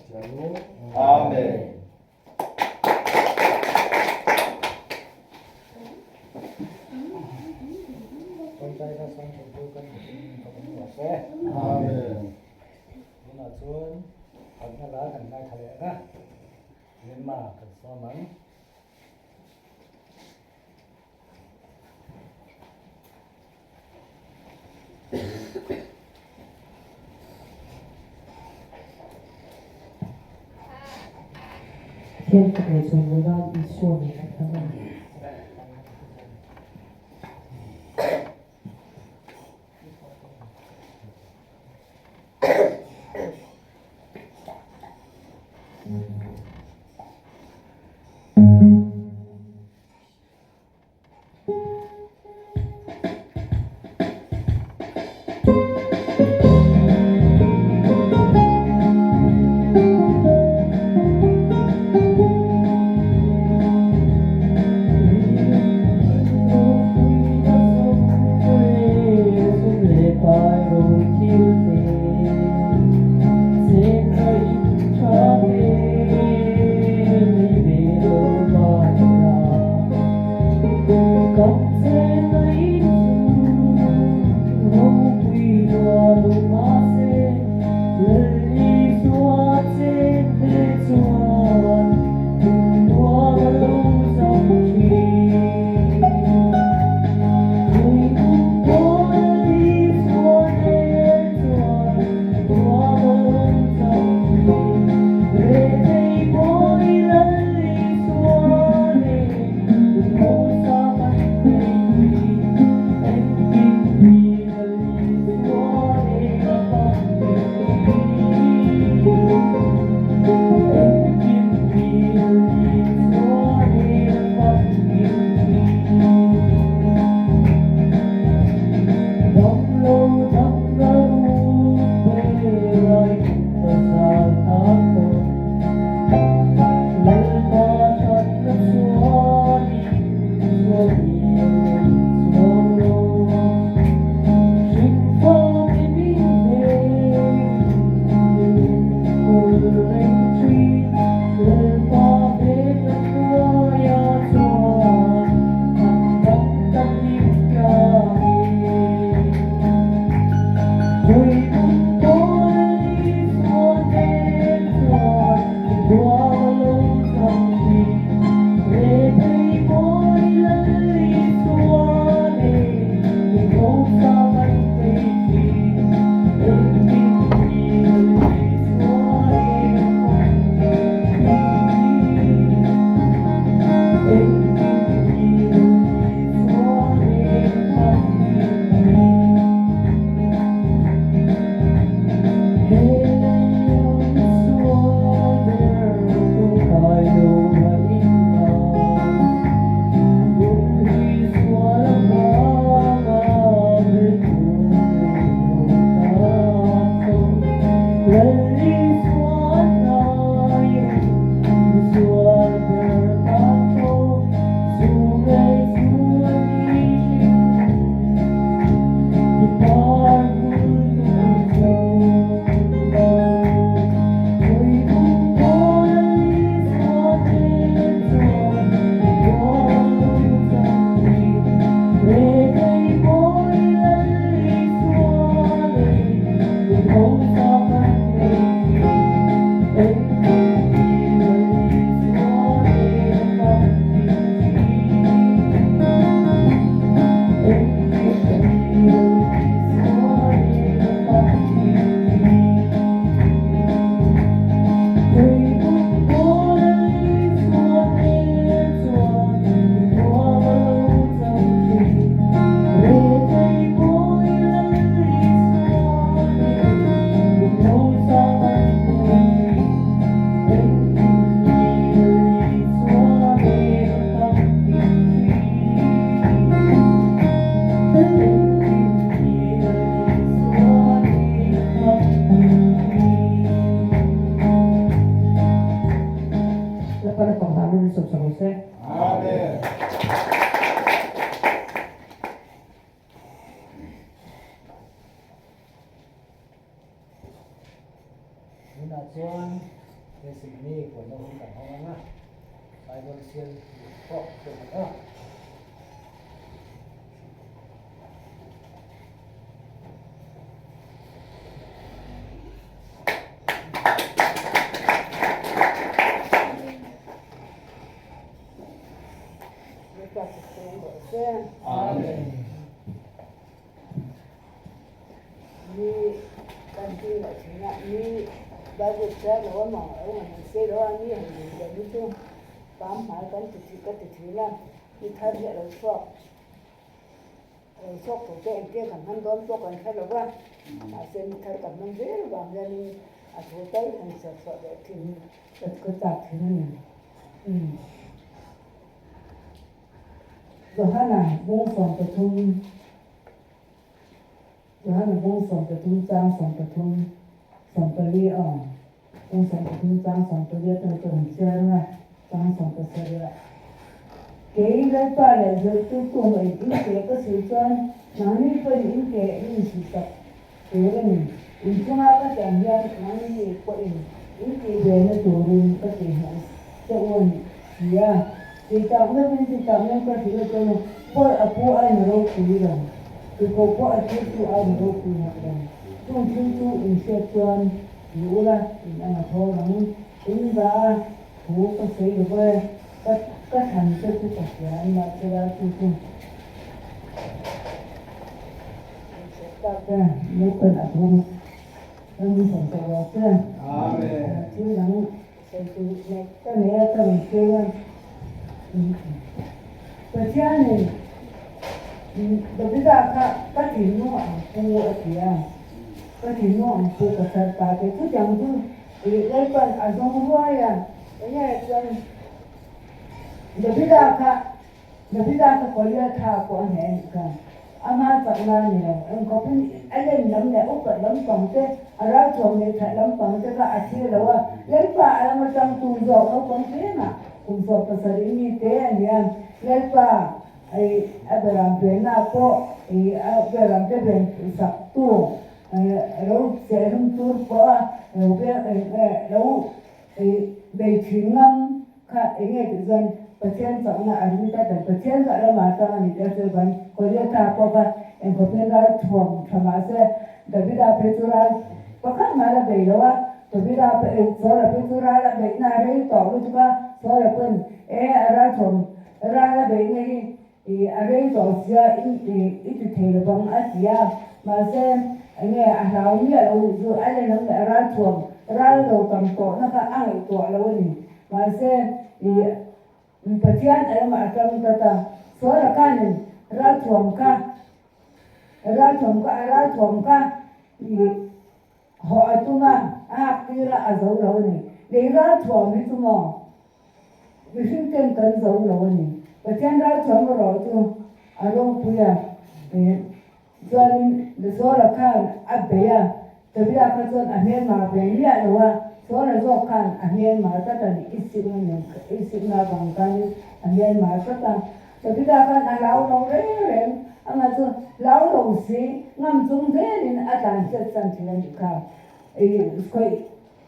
Chiang u. Amen. Tawngtaina sang theitu kan in ka awm rawh se. Amen. Tunah chuan Fakna la kan ngaithla leh ang a, Lemma kan sawm ang. Pathian fak leh chawimawi nan Isua nen an hmang a ni. Tunah chuan. Testimony puanna hun kan hawng ang a, Bible sial duh pawh hriat ang a. Amen. Ni kan ti loh thin a, ni Bible chhiar lo a maw eng han sawi lo a, ni han din ber hi chu pam hmai kan ti thin ka ti thin a, ni thar hi a lo chhuak a lo chhuak tur te engtia kan hman dawn pawh kan hre lo va, mahse ni thar kan hman zel vang hianin a thu tal han chhiar chhuah leh thin ka chak thin a ni. Johana bung 13 Johana bung 13 chang 13 14 aw bung 13 chang 14 atanga ka rawn chhiar ang a chang 17 ah Kei Lalpa leh zirtirtu hmawh in in ke ka suih chuan nangni pawhin in ke in insuihsak tur a ni. Inchunga ka tih ang hian nangni pawhin in tih ve na turin ka tih hmuh che u a ni si a. Tih tak meuhin ti tak meuh ka hrilh a chuan pawi a pu ain a ropui lo, tihkoh pawh a tirtu ain a ropui ngawt lo. Chung thil chu in hriat chuan ti ula in ang a thawl ang. In va a thu ka sawi lo e, ka ka thlan che chu ka hria an mah che la chu chu. Lalpan a thawm ram sawm tawh lo che. Thil dang sawi tur leh ka nei a ka rawn sawi a. Pathianin Davida kha ka thinlung ang pu a ti a, ka thinlung ang pu ka chhar ta te chutiang chu Lalpan a zawng ruai a, enge chuan Davida kha Davida ka Goliatha pawh a hneh a nih kha. Ama chak la ni lo. Engkawpin a len lam leh upat lampang te, a ralthuam leh that lampang te kha a thlir lo a. Lalpa a lama tangtu zawk naupang tlema kum 17 mi te a ni a. Lalpa a beram venna pawh a beram te ven saktu lo chehhlum tur pawh a lo bei thin ngam Kha enge tih chuan Pathian chakna a ring tlat a, Pathian kha ramah tang a ni tih a hre ban. Goliatha pawh kha engkhawpin ral thuam tha mah se Davida phei chu ral pakhat mah la bei lo a, Davida phei Saula phei chu ral a beihna a rei tawh lutuk a, Saula pawn e a ral thuam ral a beihna hi I a rei tawh sia i i ti thei lo bang a ti a, mahse enge a hlau miah lo nih chu a len ang leh a ral thuam ral lo tam tawhna kha a ngaihtuah lo a ni. Mahse i Pathian a lamah a tang tlat a, Saula khanin ral thuam kha ral thuam kha a ral thuam kha i hawh a tum a, a hak tir a, a zo lo a ni. Lei ral thuam hi chu maw? Mihring ten kan zo lo a ni. Pathian ralthuam erawh chu a ropui a, chuanin Saula khan a bei a, Davida kha chuan a hmelma ve miah lo a, Saula zawk khan a hmelma tlat a ni, i sikna nen i sikna avang khanin a hmelma tlat a. Davida khan a hlau lo reng reng, amah chu hlau lo si, ngam chung zelin a tlanchhiat chan thin a nih kha. I khawih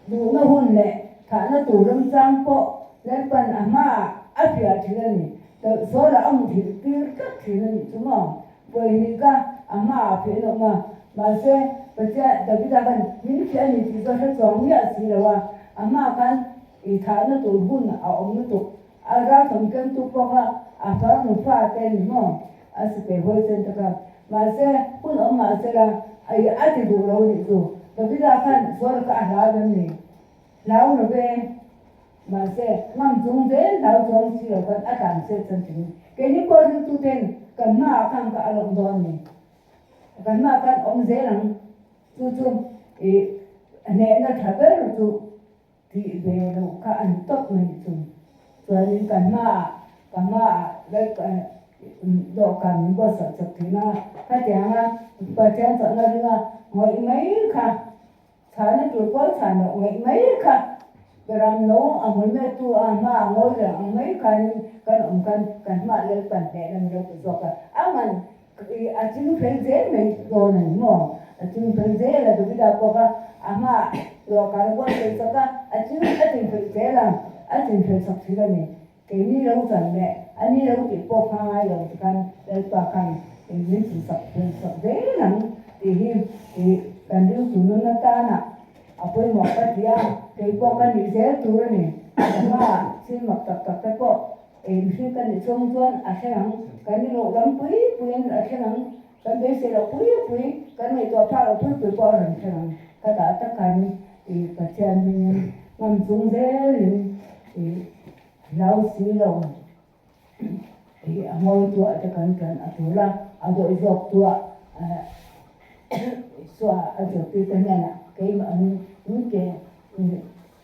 Duhna hun leh thahna tur remchang pawh Lalpan a hmaah a fiah thin a ni. Saula a muthilh tir tlat thin a nih chu maw? Pawihnih kha a hmaah a fiah nawm a, mahse Pathian Davida khan min fiah a ni tih chu a hre chuang miah si lo a, a hmaah khan i thahna tur hun a awm lutuk. A ralthawm kengtu pawh kha a farnu fa te a ni maw? A sipai huaisen ta kha. Mahse, hun awm mah sela, a ti duh lo nih chu. Davida khan Saula kha a hlau em ni? Hlau lo ve. Mahse, ngam chung zel hlau chuang si lo khan a tlan chhiat chan thin. Keini pawh ringtu ten kan hmaah khan ka a lawm dawn ni. Kan hmaah khan awm zel ang. Chu chu i hnehna tha ber chu Tih ve loh kha an tawp mai chu. Chuanin ka hmaah, ka hmaah dawhkan min buatsaih chak thin a, khatianga Pathian chawlhna ringa ngawih mai kha, chhana tur pawh chhan loh ngawih mai kha, ram no a hmul mettu a hmaah ngawi reng ang mai khanin kan awm khan kan hmaah Lalpan hneh lam lo ti zawk a, a man a ching fel zel mai dawn a ni maw? A ching fel zel a, Davida pawh kha a hmaah. Dawhkan a buatsaih sak a, a chil a chinfel zel a, a chinfel sak thin a ni. Keini lo chan leh a ni lo tih pawh kha ngai lo ti khan Lalpa khan min chinsak fel sak zel ang tih hi ih kan rilru nun atana a pawimawh ka ti a, kei pawh ka nih zel tur a ni. Ka hmaah thil mak tak tak te pawh eng mihring ka nih chhung chuan a thleng ang, kan rilru lam pui puiin a thleng ang. Kan beisei loh pui pui, kan ngaihtuah phak loh pui pui pawh a rawn thleng ang. Ka dah takin i Pathian hmingin ngam chung zelin i hlau si lo i a ngawi tuah te kan tlan a tul a, a dawih zawk tuah Isua a zirtirte hnenah keimah min ke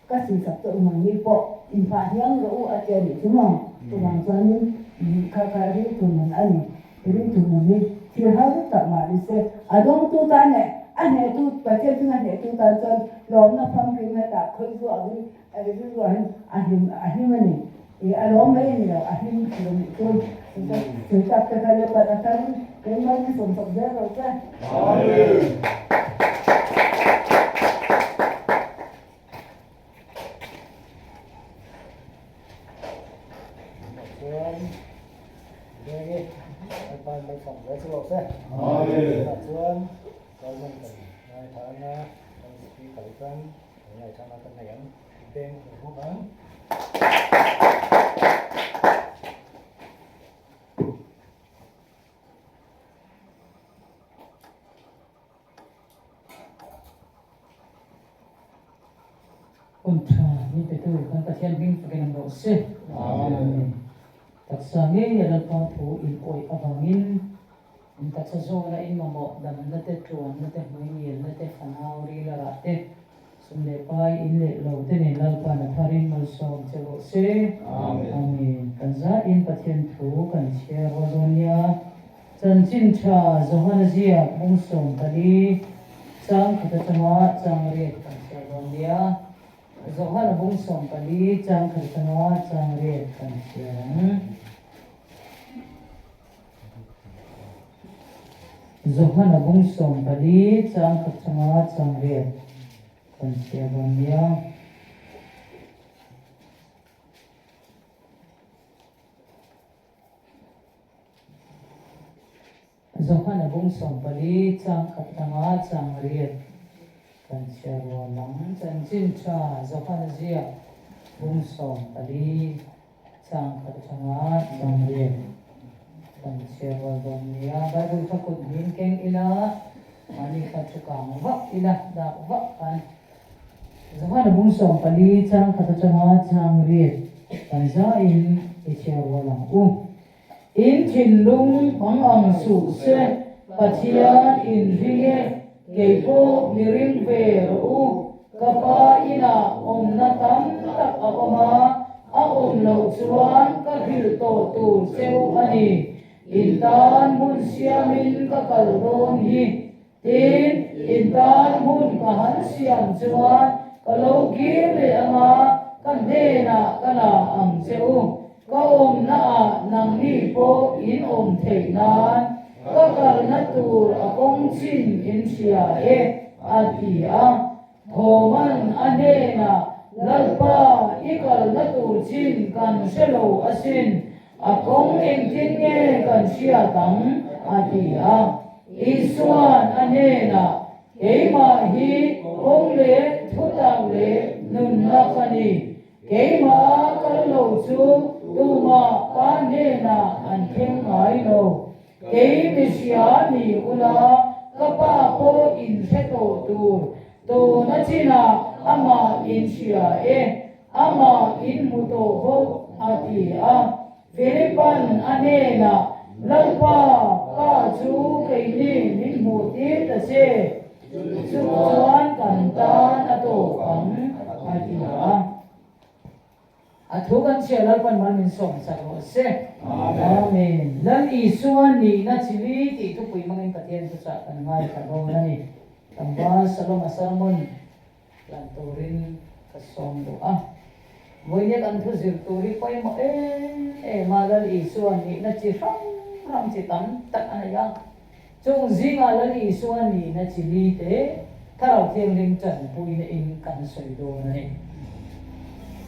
Ka sisak tawh ngang ni pawh inphah hniang rawh u a ti a nih chu maw? Chuvang chuanin kha kha ringtu nun a ni. Ringtu nun hi thil har tak mah ni se, a dawngtu tan leh a hnehtu, Pathian chunga hnehtu tan chuan lawmna famkim hetah khawi chu angin rilruahin a hlim a hlim a ni. Ih a lawm mai a ni lo, a hlim thil a nih chu. Thil tak te kha leh pat atangin keimah in sawmsak zel rawh che. Amen. Chuan Vengi Lalpa malsawm zel chu lo se. Amen. Tunah chuan Sermon kan ngaithla anga kan speaker chuan kan ngaithla kan nei ang beng kan hmuh ang. Hun tha ni petu kan Pathian hming fakin an rawh se. Amen. Taksa ngei a Lalpa thu in awih avangin in taksa zawna in mamawh damna te, tluanna te, hmuingilna te, fanau rila rah te, sum leh pai in leh lo te nen Lalpa'n a tharin malsawm che rawh se. Amen. Kan zain Pathian thu kan chhiar rual dawn nia. Chanchin tha Johana ziak bung 14 chang khat atanga chang riat kan chhiar dawn nia. Johana bung 14 chang khat atanga chang riat kan chhiar ang. Johana bung 14 chang khat atanga chang riat kan chhiar dawn nia. Johana bung 14 chang khat tanga chang riat kan chhiar rual ang. Chanchin tha Johana ziak bung 14 chang khat tanga chang riat kan chhiar rual dawn nia. Bible kha kut hmin keng ila, mahni kha thu kang vak ila, dak vak khan. Johana bung 14 chang khat atanga chang riat kan zain i chhiar rual ang u. In thinlung hmang ang suh se, Pathian in ring e, kei pawh mi ring ve rawh u. Ka pa inah awmna tam tak a awm a, a awm loh chuan ka hrilh tawh tur cheu a ni. In tan hmun siamin ka kal dawn hi. Tin, in tan hmun ka han siam chuan ka lo kir leh ang a, ka hnenah ka la ang che u. Ka awmnaah nangni pawh in awm theih nan ka kalna tur a kawng chin in hria e, a ti a. Thawman a hnenah, Lalpa, i kalna tur chin kan hre lo asin, a kawng engtin nge kan hriat ang? a ti a. Isuan a hnenah, Keimah hi kawng leh thutak leh nunna ka ni. Keimah kal lo chu tumah pa hnenah an thleng ngai lo. Kei mihria ni ula, ka pa pawh in hre tawh tur. Tuna chinah amah in hria e, amah in hmu tawh bawk, a ti a. Philipan a hnenah, Lalpa, Pa chu keini min hmuh tir ta che, chu chuan kan tan a tawk ang, a ti a. A thu kan chhiah Lalpan mal min sawm sak rawh se. Amen. Lal Isua nihna chili tih thupui hmangin Pathian thuchah kan ngaithla dawn a ni. Tlangval Saloma sermon Tlan turin ka sawm duh a. Vawinia kan thu zir tur hi pawimawh em em a, Lal Isua nihna chi hrang hrang chi tam tak a nei a. Chung zingah Lal Isua nihna chi li te Thlarau Thianghlim tanpuina in kan sawi dawn a ni.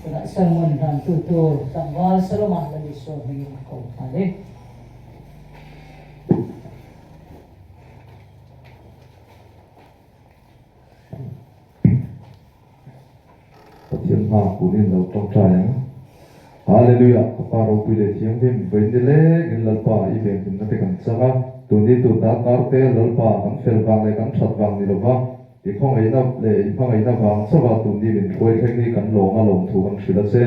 Tunah sermon hlantu tur tlangval Saloma Lalisua hmingin ka ko nghal e. Pathian hma kunin lo tawngtai ang. Hallelujah! Ka Pa ropui leh thianghlim, vawiin ni leng in Lalpa i venhimna te kan chang a, tun ni tun dah kar te Lalpa kan fel vang leh kan that vang ni lova, i khawngaihna leh i hmangaihna vang chauha tun ni min hruai thleng hi kan lawm a lawmthu kan hrilh a che.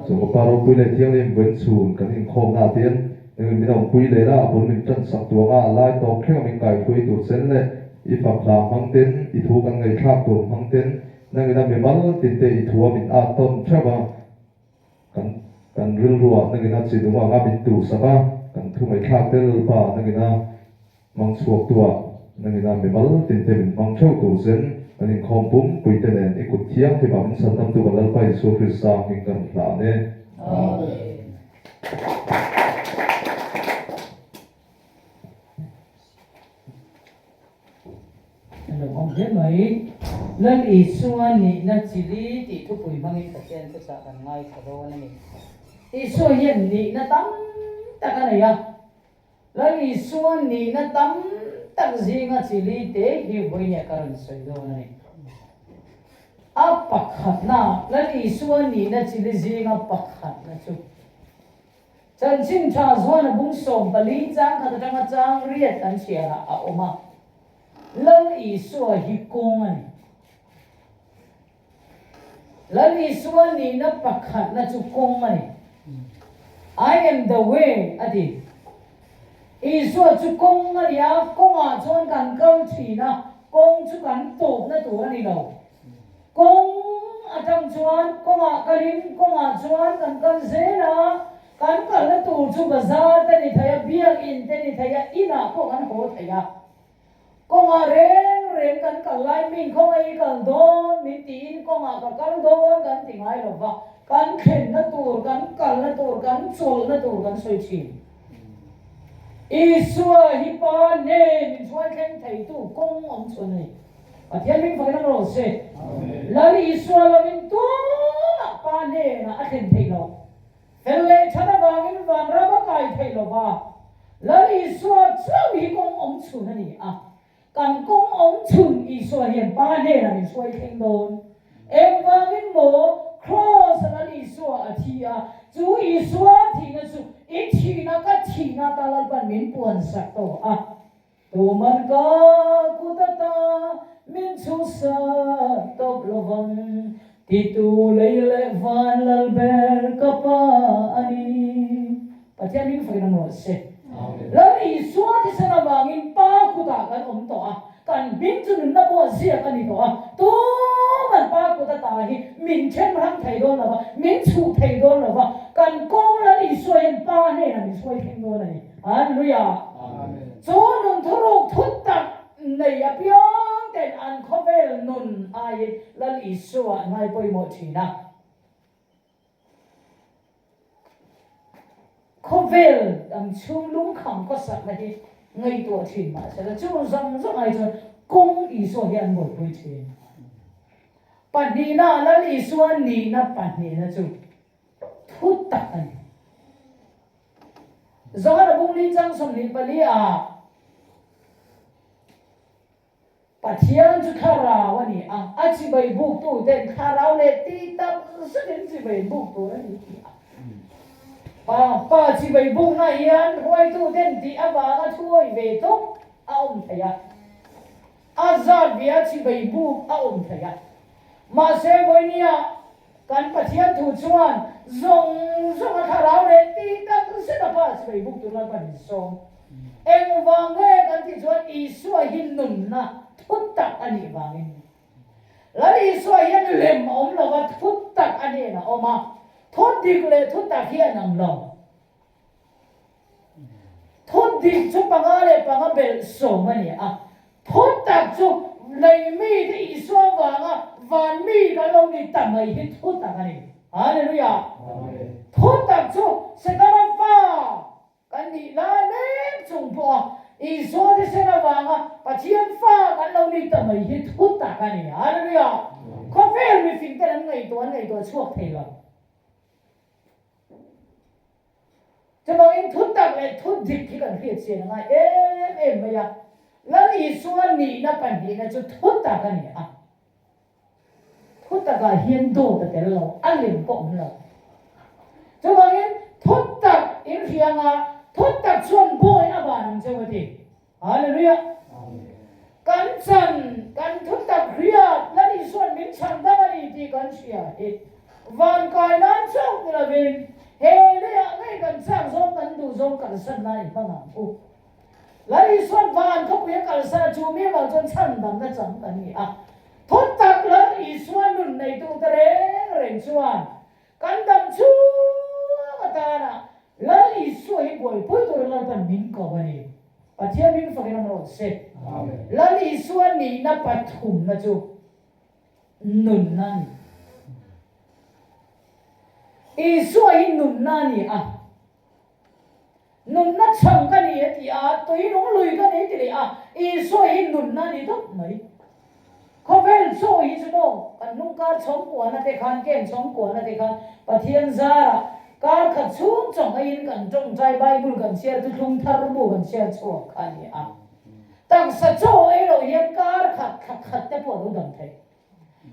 Chung ka Pa ropui leh thianghlim, vawiin chhun kan inkhawmna ah hian engin min awmpui leh la, a bul min tan sak tuang a, a lai tawp thleng a min kaihruai tur chen leh i fak hla hmang ten, i thu kan ngaihthlak tur hmang ten, nangin a mimal tin te i thu a min at tawn theuh a. Kan kan rilruah nangin a chi nung anga min tuhsak a, kan thu ngaihthlak te Lalpa nangin a hmang chhuak tuah nangin a mimal tin te min hmang theuh tur zen kan inkhawm pum pui te nen i kut thianghlim ah min chhandam tu kan Lalpa Isua Krista hming kan hlan e. Amen. A lo awm hle mai. Lal Isua nihna chili tih thupui hmangin Pathian thuchah kan ngaithla dawn a ni. Isua hian nihna tam tak a nei a. Lal Isua nihna tam tak zinga chili te hi vawinia ka rawn sawi dawn a ni. A pakhatna, Lal Isua nihna chili zinga pakhatna chu Chanchin tha zuan a bung 14 chang khat atanga chang riat kan chhiarah a awm a, Lal Isua hi kawng a ni. Lal Isua nihna pakhatna chu kawng a ni. I am the way a ti. Isua chu kawng a ni a, kawngah chuan kan kal thin a, kawng chu kan tawpna tur a ni lo. Kawng atang chuan kawngah kalin kawngah chuan kan kal zel a, kan kalna tur chu bazar te ni thei a, biakinn te ni thei a, inah pawh kan haw thei a. Kawngah reng reng kan kal lai min khawngaih i kal dawn min tiin kawngah ka kal dawn kan ti ngai lo va, kan thlenna tur, kan kalna tur, kan chawlhna tur kan sawi thin. Isua hi Pa nen inhruai thleng theitu kawng awm chhun a ni. Pathian hming fakin a rawh se. Lal Isua lovin tumah Pa hnenah a thlen theih loh. Fel leh that avangin vanram a kai theih lo va. Lal Isua chauh hi kawng awm chhun a ni a. Kan kawng awm chhun Isua hian Pa hnenah min hruai thleng dawn. Engvangin maw Kraws a Lal Isua a thi a, chu Isua thihna chu i thihna ka thihna ata Lalpan min puansak tawh a. Tuman ka kut ata min chhuhsa tawp lovang, titu lei leh van lal ber ka pa a ni. Pathian hming fakin awm rawh se. Lal Isua thisen avangin Pa kutah kan awm tawh a, kan hming chu nunna pawh ziak a ni tawh a, tuman Pa kut ata hi min then hrang thei dawn lo va, min chhuh thei dawn lo va, kan kawng Lal Isua hian Pa hnenah min hruai thleng dawn a ni. Hallelujah! Chu nun thuruk thut tak nei apiang ten an khawvel nun aiin Lal Isua an ngai pawimawh thin a. Khawvel dang chhung lungkham khawsakna hi ngaihtuah thin mahsela chu zawng zawng ai chuan kawng Isua hi an buaipui thin. Pahnihna Lal Isua nihna pahnihna chu thut tak a ni. Zohana bung li chang 24 ah Pathian chu thlarau a ni a, a chibai buk tu ten thlarau leh tih tak zetin chibai buk tur a ni tih a. Pa pa chibai bukna hian hruaitu ten tih avanga thuawi ve tawp a awm thei a, a zat ve a chibai buk a awm thei a. Mahse vawinia Kan Pathian thu chuan zawng zawng a thlarau leh tih tak zet a pa chibai buk tur Lalpan min sawm. Engvang nge kan tih chuan Isua hi nunna thut tak a nih vangin. Lal Isua hian lem a awm lova thut tak a hnenah a awm a, thut dik leh thut tak hi an ang lo. Thut dik chu panga leh panga belh sawm a ni a, thut tak chu lei mite Isua vanga van mi kan lo ni ta mai hi thu tak a ni. Hallelujah! Thut tak chu Setana fa kan nih lai mek chung pawha. Isua thisen avanga Pathian fa kan lo ni ta mai hi thu tak a ni. Hallelujah! Khawvel mifing ten an ngaihtuah an ngaihtuah chhuak thei lo. Chuvangin thu tak leh thu dik hi kan hriat chian a ngai em em mai a. Lal Isua nihna pahnihna chu thu tak a ni a. Thu takah hian dawt a tel lo, a lem pawh awm lo. Chuvangin thu tak in hria anga thu tak chuan bawi a van ang cheu a ti. Hallelujah! Kan chan, kan thu tak hriat Lal Isua'n min chhan dam a ni tih kan hria hi van kai nan chauh ni lovin he leiah ngei kan chak zawng kan duh zawng kalsan lai i hmang ang u. Lal Isua'n van khawpui a kalsan a, chu mi vang chuan chhandamna chang kan ni a. Thutak Lal Isua nun neitute reng reng chuan kan dam chhuak atana Lal Isua hi buaipui turin Lalpan min ko a ni. Pathian min fakin a hmarawn se. Lal Isua nihna pathumna chu nunna a ni. Isua hi nunna a ni a. Nunna chhang ka ni a ti a, tui nung lui ka ni ti leh a, Isua hi nunna a ni dawp mai. Khawvel chaw hi chu maw, kan hnung kar chhawng kuahna te khan, ken chhawng kuahna te khan Pathian zarah kar khat chhung chawng aiin kan tawngtai Bible kan chhiar thuthlung thar bu kan chhiar chhuak kha a ni a. Taksa chaw ei loh hian kar khat thla khat te pawh a lo dam thei.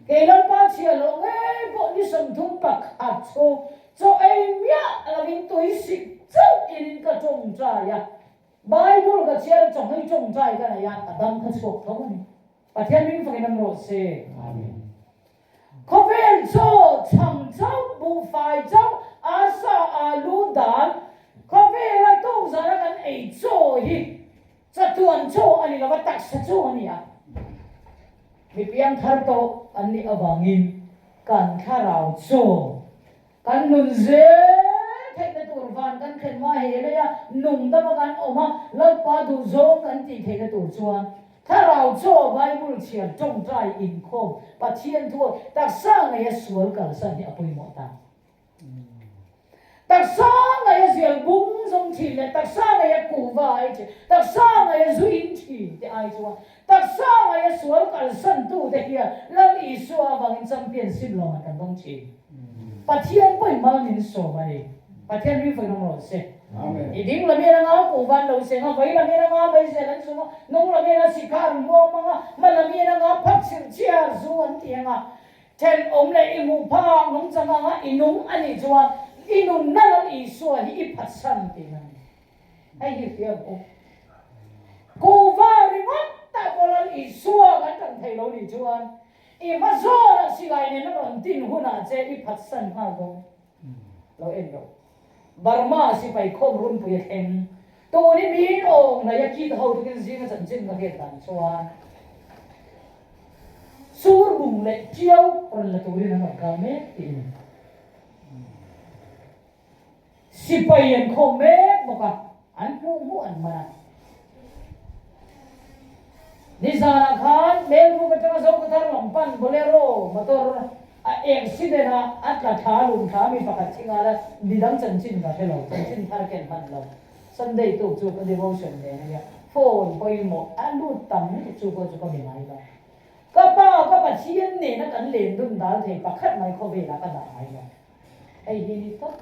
Kei Lalpa chhia loh ngei pawh ni 31 chhung chaw ei miah lovin tui sik chauh in ka tawngtai a, Bible ka chhiar chaw hei tawngtai ka nei a, ka dam kha chhuak tho a ni. Pathian min fakin awm rawh se. Khawvel chaw chhang chauh, buhfai chauh, asa, alu, dal, khawvela tukzara kan ei chaw hi Chatuan chaw a ni lo va, taksa chaw a ni a. Mi piangthar tawh an nih avangin kan thlarau chaw kan nun zel theihna tur van kan thlen hma he lei a, nung dama kan awm a, Lalpa duhzawng kan tih theihna tur chuan thlarau chaw Bible chhiar tawngtai inkhawm Pathian thu taksa ngeia sual kalsan hi a pawimawh ta. Taksa ngaia zial bung zawng thin leh taksa ngaia kuhva ai thin, taksa ngaia zu in thin te ai chuan taksa ngaia sual kalsan tu te hian Lal Isua avangin championship lawmah kan dawng thin. Pathian pawhin mal min sawm a ni. Pathian ring fakin awm rawh se. I ding lam hian a ngau kuhva an lo seng a, vei lam hian a ngau beisel an sung a, nung lam hian a sikhar an hmuam ang a, hma lam hian a ngau phak chirh chhiar zu an ti ang a, Thenawm leh i hmuh phak nungchang anga i nung a nih chuan i nunna Lal Isua hi i phatsan tih a ni. Hei hi hria ang u. Kuhva ringawt ah pawh Lal Isua kan tan thei lo nih chuan i hma zawnah silai nen a rawn din hunah che i phatsan nghal dawn. Lo en rawh. Burma sipai khawm runpui a thleng. Tun hi miin awm hlei a kit ho tukin zinga chanchin ka hriat dan chuan sur bung leh tiau rawn la turin an rawn kal mek tih a ni. Sipai an khawm mek bawk a, an hmuh hmuh an man a. Nizanah khan Melbuk atanga Zokhawthar lam pan Bolero motor a accident a, a tla thla lum thla mi pakhat thi nghal a, midang chanchin ka hre lo, chanchin thar ken hman lo. Sunday tuk chu ka devotion nen a nia, phone pawimawh a lut tam lutuk chu pawh chu ka be ngai lo. Ka pa, ka Pathian nena kan len dun dal thei pakhat mai khawvelah ka dah ngai lo. Hei hi ni tawp.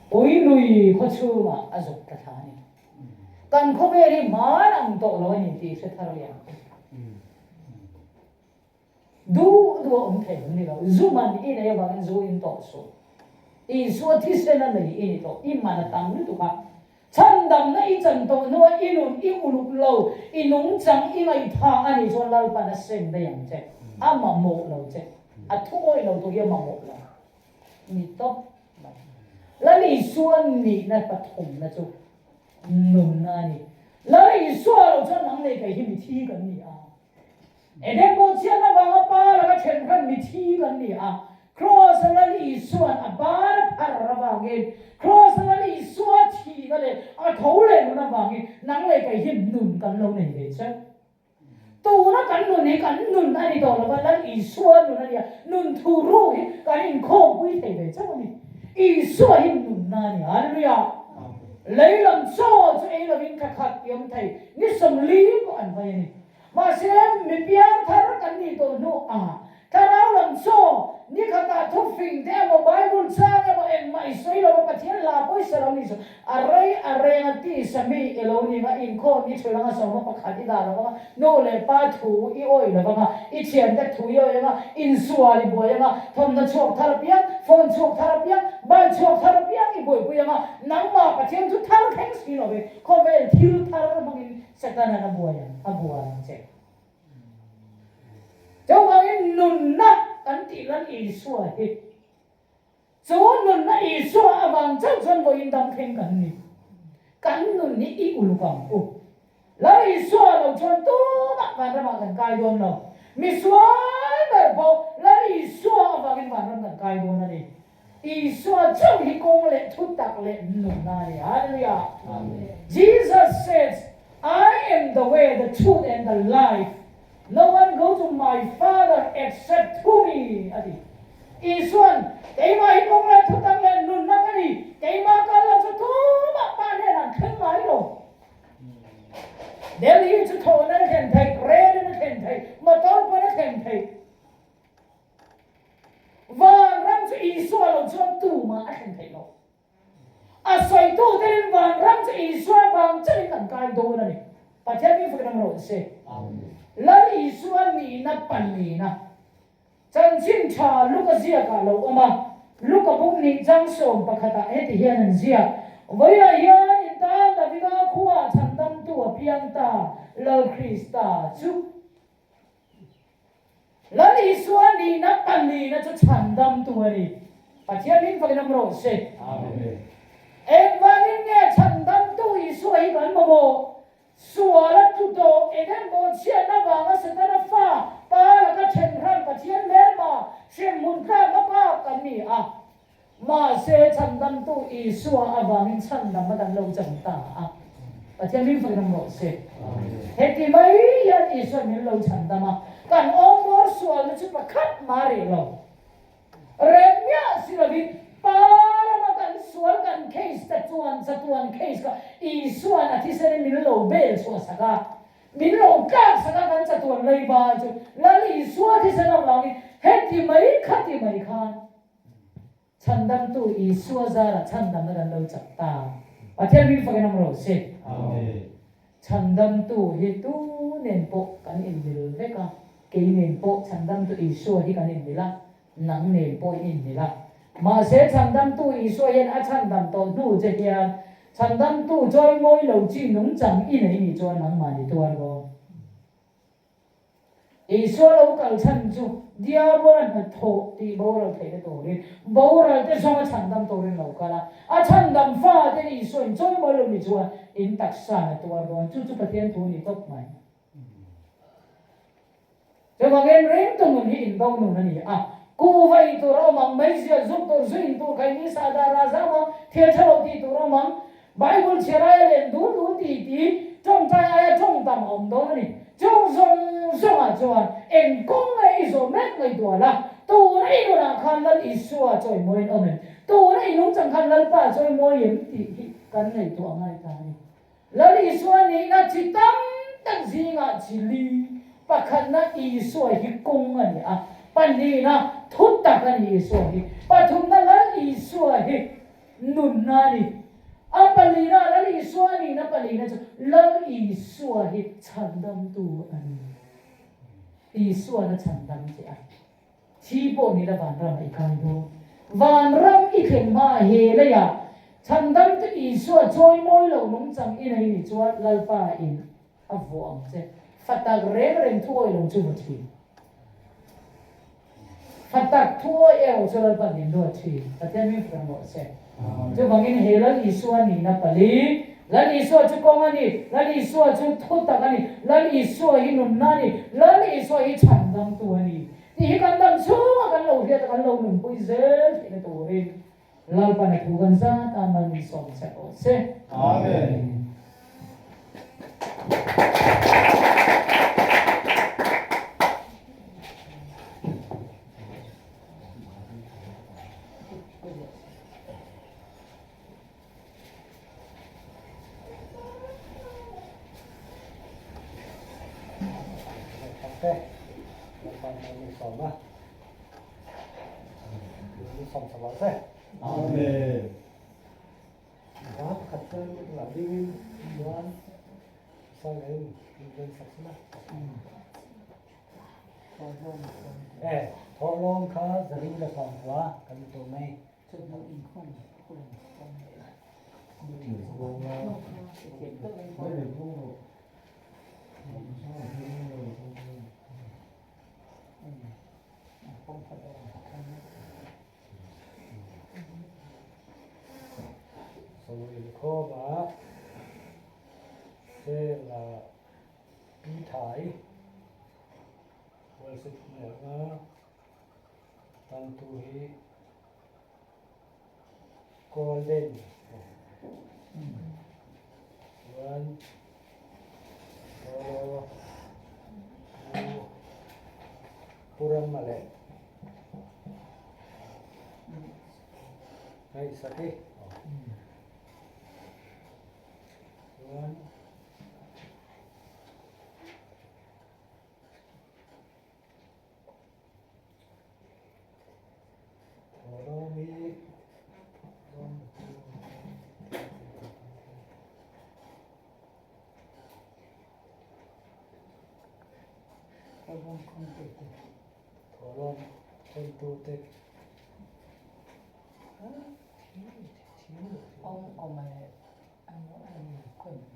Pui lui khaw chhungah a zuk ta thla a ni. Kan khawvel hi hman ang tawh lo a ni tih hre thar leh ang. Duh duh a awm thei ang ni lo. Zu man i nei avangin zu in tawh suh. Isua thisen a nei i ni tawh. I man a tam lutuk a. Chhandamna i chan tawh hnua i nun i uluk lo, i nungchang i ngaihtha a nih chuan Lalpan a seng daih ang che. A mamawh lo che. A thu awih lo tur hi a mamawh lo. Ni tawp mai. Lal Isua nihna pathumna chu nunna a ni. Lal Isua lo chuan nang leh kei hi mithi kan ni a. Eden bawhchhiatna vanga pa laka then khan mithi kan ni a. Kraws a Lal Isua'n a ban a phar avangin, Kraws a Lal Isua thihna leh a tho leh nun avangin nang leh kei hi nun kan lo nei ve che. Tuna kan nun hi kan nun a ni tawh lova, Lal Isua nun a nia, nun thu ru hi kan inkhawmpui thei ve chauh a ni. Isua hi nunna a ni. Hallelujah! Lei lam chaw chu ei lovin thla khat ti awm thei, ni 40 pawh an vai a ni. Mahse, mi piangthar kan nih tawh hnuah Thlarau lam chaw, ni khatah thufing te emaw Bible chang emaw engmah i sawi lova Pathian hla pawisa lo ni chu a rei a reng a tisa mi i lo ni anga inkhawm i thul anga sawma pakhat i dah lo anga nu leh pa thu i awih lo anga i thiante thu i awih anga insual i buai anga thawmhnaw chhuak thar apiang phone chhuak thar apiang bike chhuak thar apiang i buaipui anga nangmah Pathian thu thar thleng si lovin khawvel thil thar hmangin Satan-a'n a buai ang a buai ang che. Chuvangin nunna kan tih lan Isua hi chu nunna Isua avang chauh chuan vawiin dam thleng kan ni. Kan nun hi i uluk ang u. Lal Isua lo chuan tumah vanramah kan kai dawn lo. Misual ber pawh Lal Isua avangin vanram kan kai dawn a ni. Isua chauh hi kawng leh thu tak leh nunna a ni. Hallelujah! Jesus says, I am the way, the truth and the life. No one go to my Father except through me, a ti. Isua'n, Keimah hi kawng leh thu tak leh nunna ka ni. Keimah kal lo chu tumah Pa hnenah an thleng ngai lo. Delhi chu thawhna a thlen theih, rel in a thlen theih, motor pawn a thlen theih. Vanram chu Isua lo chuan tumah a thlen theih lo. A sawitu terin vanram chu Isua vang chauhin kan kai dawn a ni. Pathian min fak dang rawh se. Lal Isua nihna palina chanchin tha Luka ziakah lo awm a, Luka buk nih chang 11ah heti hian an ziak, Vawiah hian in tan Davida khuaah chhandamtu a piang ta, Lal Krista chu. Lal Isua nihna palina chu chhandamtu a ni. Pathian min fakin awm rawh se. Amen. Engvangin nge chhandamtu Isua hi kan mamawh? Sual a tlu tawh, eng emaw chhiatna vanga Setana fa, pa laka then hran Pathian hmelma, hremhmun tlakna pa kan ni a. Mahse, chhandamtu Isua avangin chhandam a kan lo chang ta a. Pathian min fakin awm rawh se. Heti mai hian Isua'n min lo chhandam a, kan awmbawr sualna chu pakhat mah rih lo. Rem miah si lovin Pa rama kan sual kan case ta chuan chatuan case kha Isua'n a thisenin min lo bel chhuah sak a, min lo tlak sak a kan chatuan leiba chu Lal Isua thisen avangin heti mai khati mai khan Chhandamtu Isua zara chhandamna kan lo chak ta. Pathian min fakin awm rawh se. Amen. Chhandamtu hi tu nen pawh kan inmil vek a, kei nen pawh chhandamtu Isua hi kan inmil a, nang nen pawh i inmil a. Mahse chhandamtu Isua hian a chhandam tawh hnu che hian chhandamtu chawimawi lo chi nungchang i nei nih chuan nangmah ni tuar dawn. Isua lo kal chhan chu Diabola hnathawh tih boral theihna turin boral te zawnga chhandam turin lo kal a, a chhandam fa te Isua in chawimawi lo ni chuan in taksa na tuar dawn, chu chu Pathian thu a ni tawp mai. Chuvangin ringtu nun hi in bo nun a ni a, kuhva ei tur a awm ang, meizial zuk tur, zu in tur, khaini sahdah razam ang, thil tha lo tih tur a awm ang, Bible chhiar aia len dul dul ti ti tawngtai aia tawng tam a awm dawn a ni. Chung zawng zawngah chuan eng kawng nge i zawh mek ngaihtuah la, tuna i nunah khan Lal Isua chawimawiin awm em? Tuna i nungchang khan Lalpa chawimawi em tih hi kan ngaihtuah ngai ta a ni. Lal Isua nihna chi tam tak zingah chi li pakhatna Isua hi kawng a ni a, pahnihna thu tak a ni Isua hi, pathumna Lal Isua hi Nunna a ni. A palina, Lal Isua a nihna palina chu Lal Isua hi chhandamtu a ni. Isuan a chhandam che a, thi pawh ni la vanram ah i kai dawn. Vanram i thleng hma he leiah chhandamtu Isua chawimawi lo nungchang i nei nih chuan Lalpa in a vuah ang che. Fatak reng reng thu awih lo chu va thin. Fatak thu awih erawh chu Lalpan min duat thin. Pathian min fak rawh se. Chuvangin he Lal Isua nihna pali, Lal Isua chu kawng a ni, Lal Isua chu thu tak a ni, Lal Isua hi nunna a ni, Lal Isua hi chhandamtu a ni tih hi kan dam chhunga kan lo hriat a kan lo nunpui zel theihna turin Lalpan a thu kan zat a mal min sawm che rawh se. Amen. Min sawm a. Min sawm sa rawh se. Amen. Hla pakhat chuan lah dingin chuan Sangin min ven sak sin a. E, thawhlawm kha zali la sawm kua kan ni tawh mai. Sawi inkhawm ah heng ah pi thai worship hmeh anga tantu hi golden chuan solo pu Purama leh Ngaihsak i chuan Thawhlawm khawntute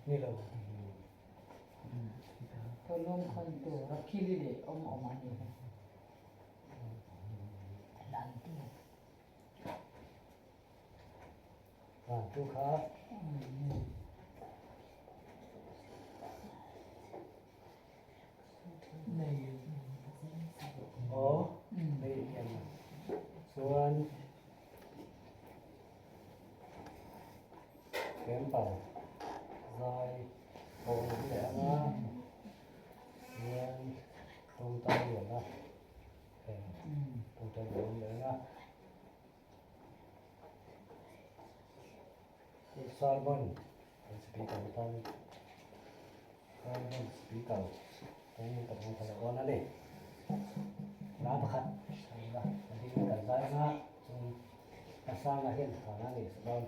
ni lo. Thawhlawm khawntu Rakhili leh awm awm a ni. Lantu kha. Aw, nei hian chuan Temple zai pawl leh anga chuan tawngtai lian a tawngtai lian leh anga Salmon kan speaker tan Salmon speaker tawngin kan hmu thei dawn a ni. Hla pakhat a ding kan zai anga chung a sangah hian thlan a nei dawn.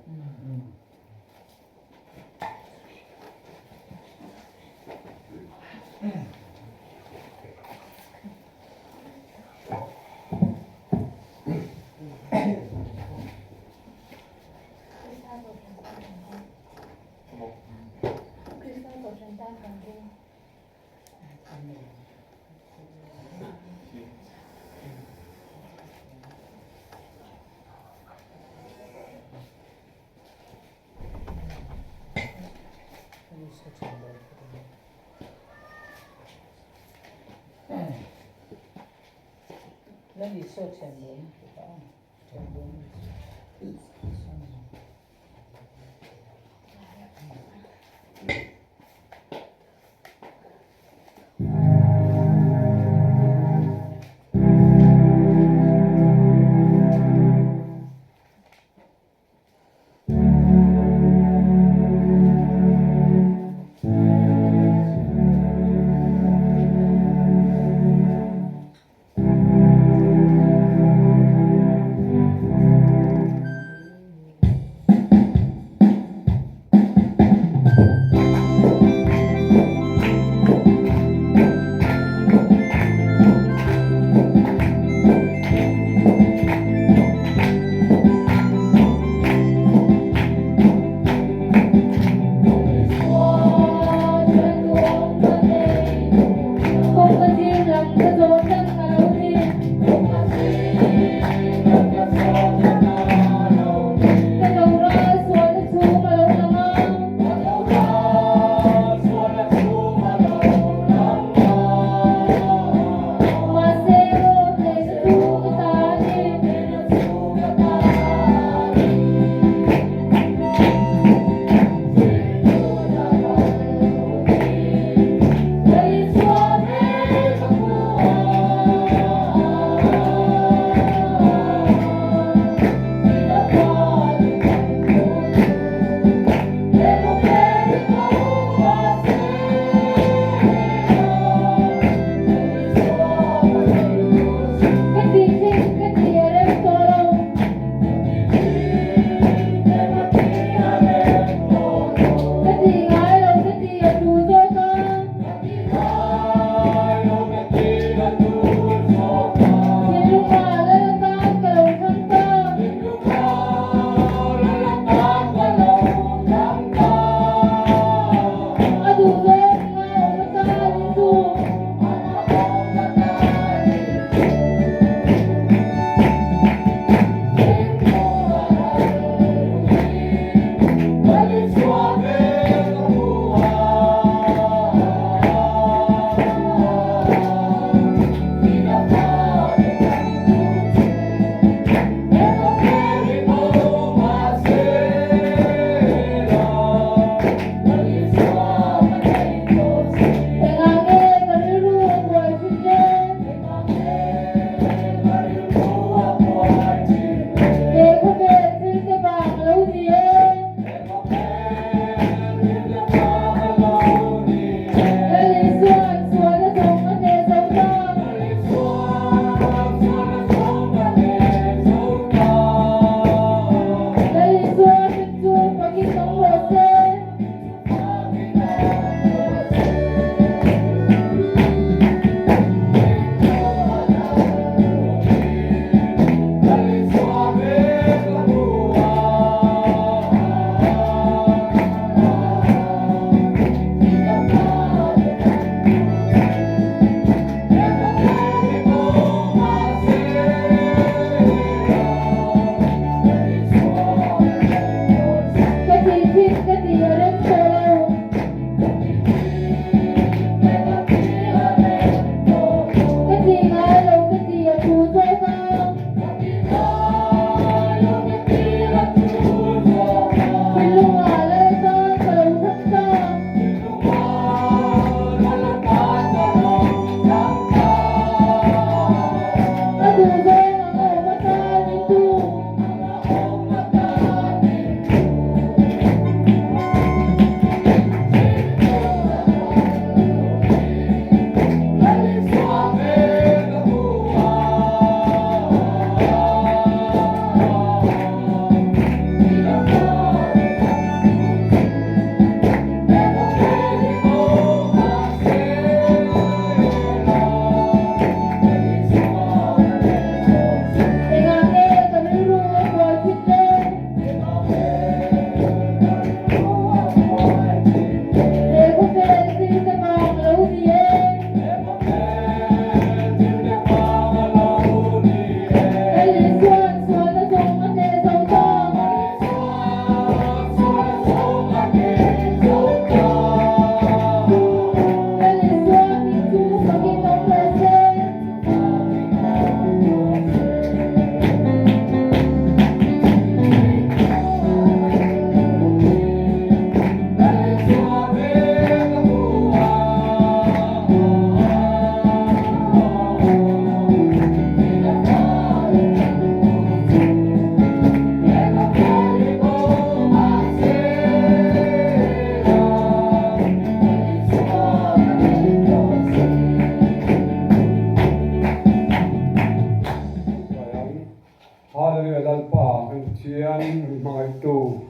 Pathian min hmangaihtu,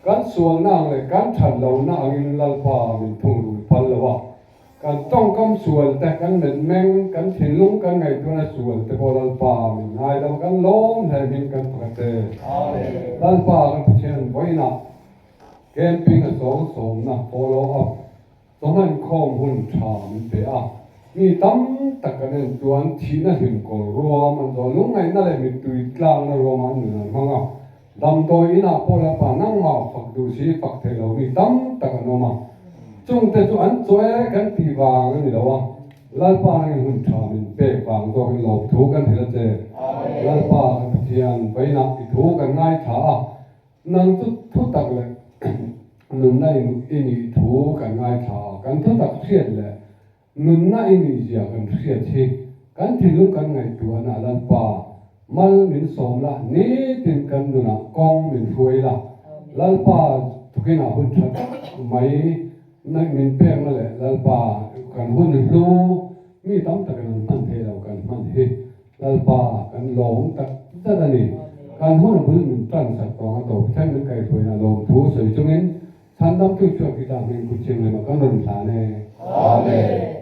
kan sualna ang leh kan that lohna angin Lalpa min thungrul phal lo a. Kan tawngkam sual te, kan metmeng, kan thinlung kan ngaihtuahna sual te pawh Lalpa min ngaidam kan lawm hle hming kan fak a che. Lalpa kan Pathian vawiinah camping a sawng sawmna follow up Chawhmankhawm hun tha min pe a, mi tam tak kan en chuan thihna hlimkawl ruam an zawh lungngaihna leh mittui tlakna ruamah an nun an hmang a, damdawi inah pawh Lalpa nangmah fak duh si fak theih lo mi tam tak an awm a, chungte chu an chaw e kan tih vang a ni lo a, Lalpa nangin hun tha min pek vang zawkin lawmthu kan hrilh a che. Lalpa kan Pathian vawiinah i thu kan ngaithla a, Nang chu thutak leh nunna i nih thu kan ngaithla a, kan thutak hriat leh nunna i nih zia kan hriat hi kan thinlung kan ngaihtuahna Lalpa mal min sawm la, nitin kan nunah kawng min hruai la, Lalpa tukinah hun tha tak mai min pekna leh Lalpa kan hun hlu mi tam takin an hman thei lo kan hman hi Lalpa kan lawm tak zet a ni. Kan hun a bul min tan sak tawng a tawp thleng min kaihhruaina lawm thu sawi chungin Chhandamtu Chhuak Kita hming kut thianghlim ah kan rawn hlan e. Amen.